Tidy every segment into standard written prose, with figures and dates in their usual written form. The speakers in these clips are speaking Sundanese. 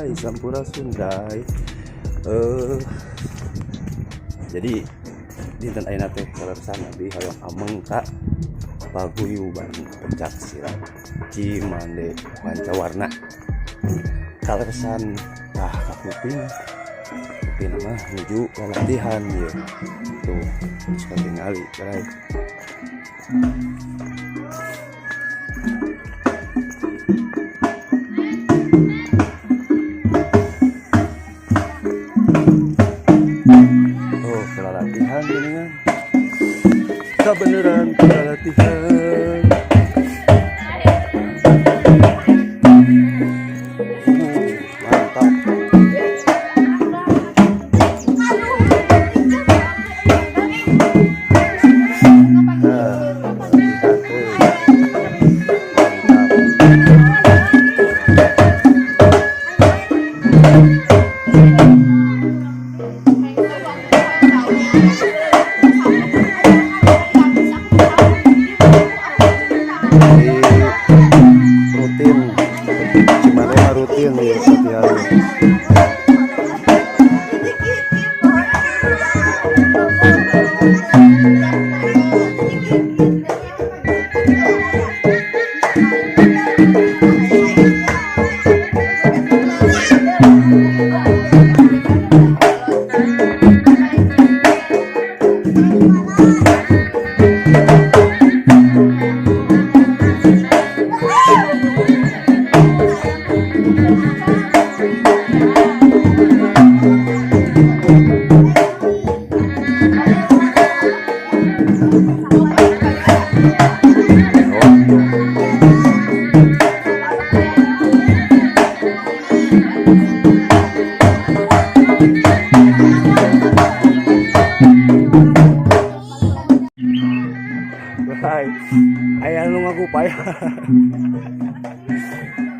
Bray, sampurasun Bray. Jadi dinten ayeuna teh kaleresan abdi hoyong ameng ka paguyuban pencak silat Cimande Pancawarna. Kaleresan tah kakuping kuping mah nuju latihan ya. Tuh, terus katingali, Bray. Oh, latihan ini kan. Kebeneran latihan. Mantap. Nah, latihan tuh. Mantap. Jadi rutin, Cimande mah rutin ya latihan. Bray, aya nu ngagupaya.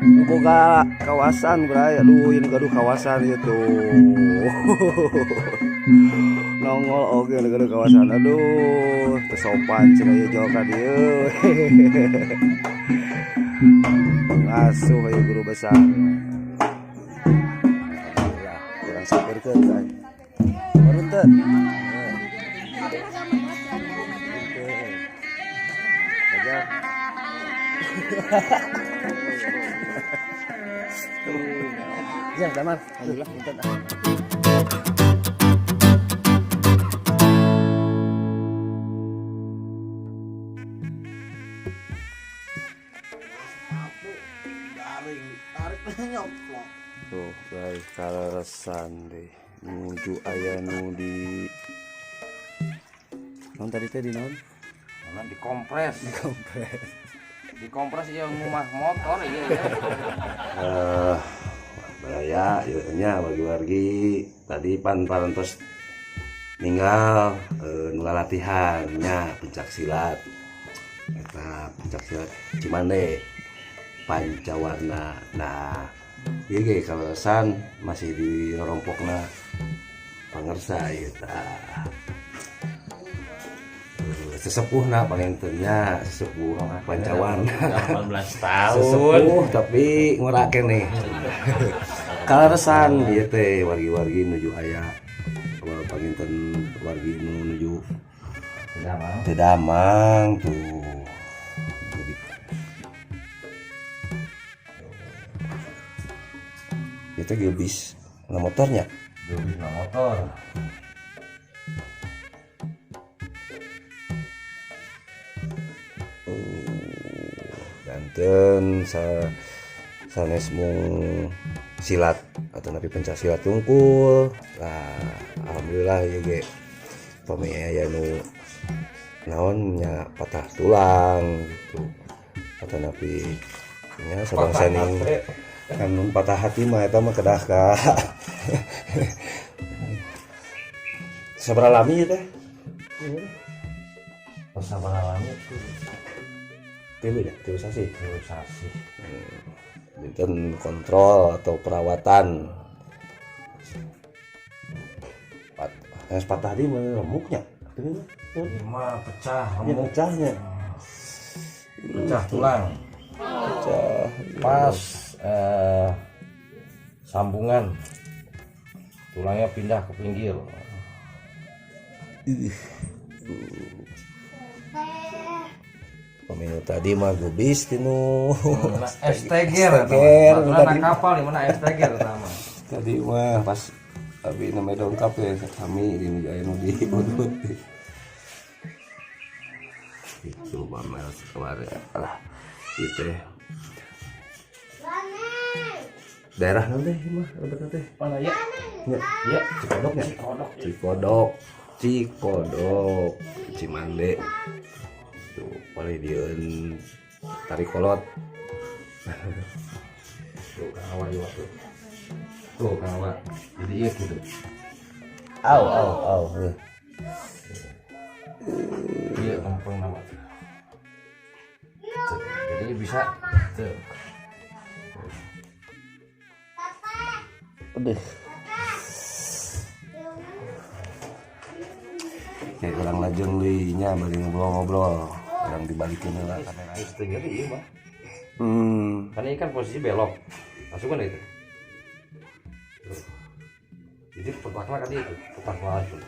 Nu boga kawasan, Bray. Aduh, ini gaduh kawasan itu. Nongol oge nu gaduh kawasan. Aduh, teu sopan cenah ieu jol ka dieu. Pengasuh ieu guru besar. Alhamdulillah, urang syukurkeun, Bray. Punten. Punten. Aja. Ya, damar. Alhamdulillah, punten. Tuh, Bray, kaleresan deh. Nuju aya nu di naon tadi teh di naon? Naon dikompres. Dikompres. Dikompres ieu ngumah motor ieu. Baraya ieu nya wargi-wargi tadi pan parantos ninggal nu latihan nya pencak silat. Eta pencak silat Cimande Pancawarna. Nah, ieu ge kaleresan masih di rorompokna pangersa ieu tah. Sesepuhna pangintennya, sesepuh Pancawarna. 18 tahun. Sesepuh tapi ngora keneh. Kaleresan ieu teh wargi-wargi nuju aya panginten wargi nu nuju Damang. Teu damang tuh. Jadi itu geubis na motornya. Geubis na motor. Janten sanes mung silat atau napi pencak silat tungkul. Nah, alhamdulillah ieu ge pami aya nu naon nya patah tulang gitu. Atau napi nya sabangsa ning kan nun patah hati mah eta mah kedah ka. Sabaraha lami ieu teh? Sabaraha lami? Tilu ya, tilu sasih. Tilu sasih. Dinten kontrol atau perawatan. Patah di mana remuknya? Lima pecah Ini remuk. Pecahnya. Pecah tulang. Pecah. Pas Sambungan. Tulangnya pindah ke pinggir. Pemilu tadi mah gubis tinu. STG tadi kapal di mana STG pertama. Tadi mah pas abi namanya dongkap ya kami di anu di udut. Itu pamer kemarin lah itu ya. Daerah nanti mah lebet teh. Mana ya? Ya, ya Cikodok ya. Cikodok. Cikodok. Cikodok, Cimande. Tuh, paling dieun tarik kolot. Tuh kawa ieu tuh. Tuh kawa. Jadi ieu gitu. Au au au. Iya, lempeng nama tuh. Jadi bisa tuh. Aduh. Kayak orang lajeng deui nya bari ngobrol-ngobrol. Orang dibalikin lah kamera. Setengah ieu mah. Hmm. Kan ini kan posisi belok. Masuk kan itu. Tuh. Jadi petaknya kan itu, petak langsung.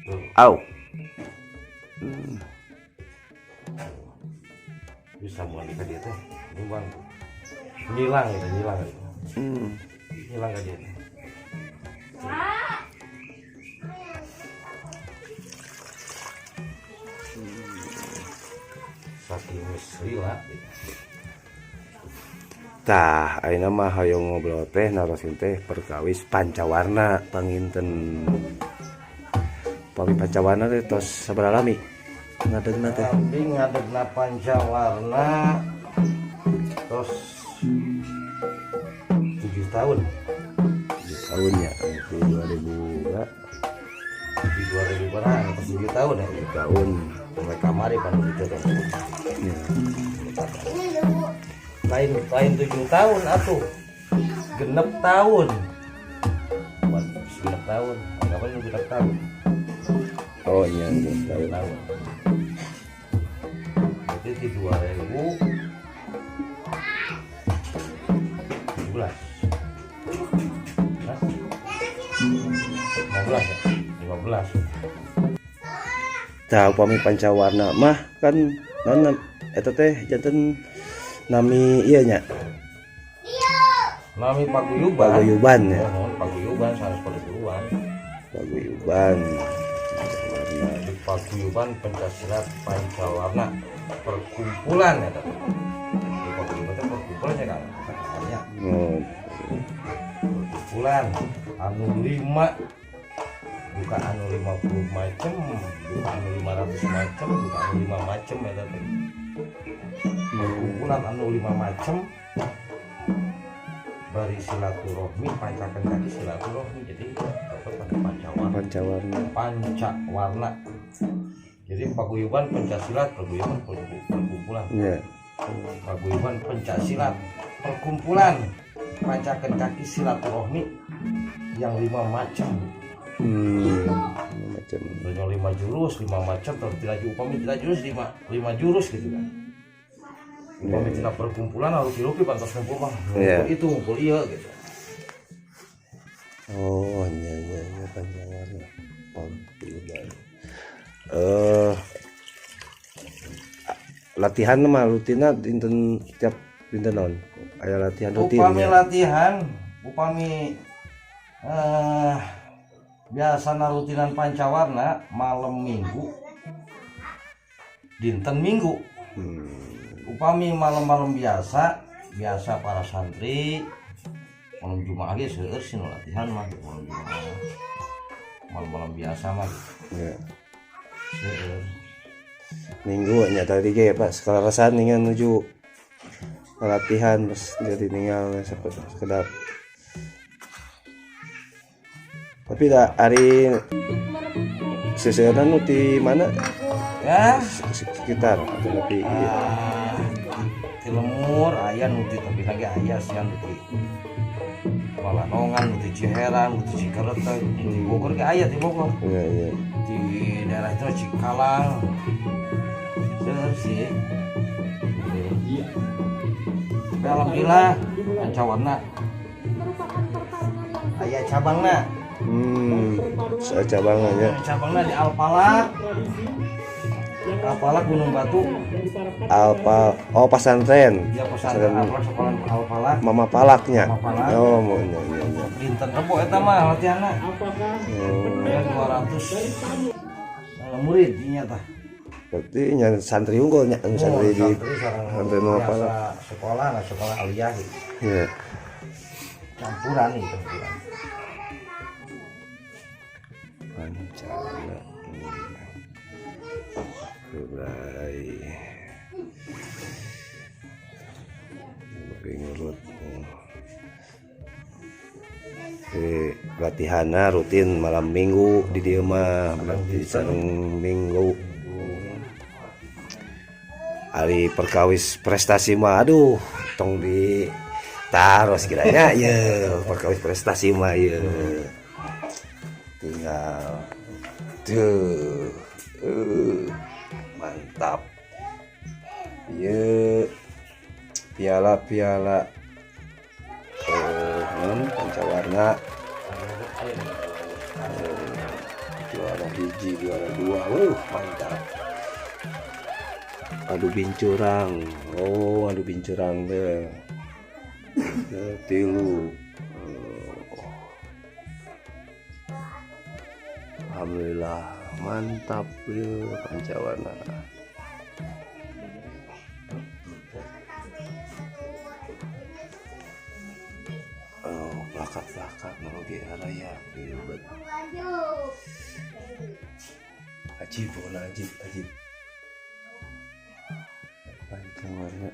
Tuh. Au. Bisa mulai ke dia teh, nyumbang tuh. Nyilang gitu, nyilang gitu. Nyilang ke dia. Saking lila gitu. Tah, ayeuna mah hoyong ngobrol teh narosin teh perkawis pancawarna panginten. Pami pancawarna teh tos sabaraha lami ngadegna teh? Abdi ngadegna pancawarna tos 7 tahun. 7 tahun ya, di 2000 berapa? Di 2000 berapa? Tos 7 tahun ya. 7 tahun. Mulai kamari pan gitu kan. Ya. Lain 7 tahun atuh. Genep tahun. Genep tahun. Kapan lu genep tahun? Oh iya, genep tahun. Tahun. Berarti di 2017. 15 ya? 15. Tah upami pancawarna mah kan naon eta teh janten nami ieu nya. Nami paguyuban. Paguyuban ya. Oh, paguyuban sanes paguyuban. Paguyuban. Di paguyuban Pencaksilat Pancawarna perkumpulan ya teh. Di paguyuban teh perkumpulan ya kan. Ya. Oh. Perkumpulan anu 5 bukan anu 50 macam, bukan anu 500 macam, bukan anu 5 macam ya teh. Perkumpulan anu 5 macam bari silaturahmi, pancakan kaki silaturahmi, jadi dapat pakai pancawarna. Pancawarna. Pancawarna. Jadi paguyuban Pencaksilat, paguyuban perkumpulan. Iya. Paguyuban Pencaksilat, perkumpulan pancakan kaki silaturahmi yang 5 macam. 5 macam. Banyak 5 jurus, 5 macam, terus tidak upami tidak jurus 5 jurus gitu kan. Upami tidak perkumpulan harus dirupi pantas ngumpul mah. Yeah. Ngumpul itu ngumpul iya gitu. Oh iya iya iya pancawarna. Paguyuban. Latihan mah rutinna dinten tiap dinten naon? Aya latihan rutin. Upami ya? Latihan, upami biasana rutinan pancawarna malam Minggu dinten Minggu. Upami malam-malam biasa para santri malam Jumat ge seueur sih nu latihan mah malam Jumat. Malam-malam biasa mah. Ya. Seueur. Minggu nya tadi ge Pak sekalarasan ningal nuju latihan terus jadi ninggal sekedap. Tapi dah hari seseorang nu di mana? Ya, sekitar atau tapi iya. Di lemur aya nu di tapi lagi aya sia nu di Palanongan, nu di Ciherang, nu di Cikereteg, di Bogor ge aya di Bogor. Iya, iya. Di daerah itu Cikalang. Seueur sih. Iya. Tapi alhamdulillah pancawarna Aya cabangna. Saya cabangna nya. Cabangna di Alpalak. Alpalak Gunung Batu. Alpa, oh pesantren. Iya pesantren Alpalak sekolah Alpalak. Mama Palaknya. Mama Palak. Oh, nya nya nya. Dinten Rebo eta mah latihanna. Ada 200 murid nya tah. Berarti nya santri unggul nya, anu santri di santri Mama Palak. Sekolah nah sekolah aliyah gitu. Iya. Campuran nih, campuran. Pancana. Bye. Ngurut. Latihanna rutin malam minggu di dieu mah, berarti sareng minggu. Ari perkawis prestasi mah aduh tong di taros kiranya ye perkawis prestasi mah ye. Tinggal tuh mantap. Ye piala-piala pancawarna juara hiji, juara dua, mantap. Adu bincurang, oh adu bincurang deh, tilu. Alhamdulillah mantap ya pancawarna. Oh, plakat-plakat oge araya hebat. Ajib, pokoknya ajib, ajib. Pancawarna.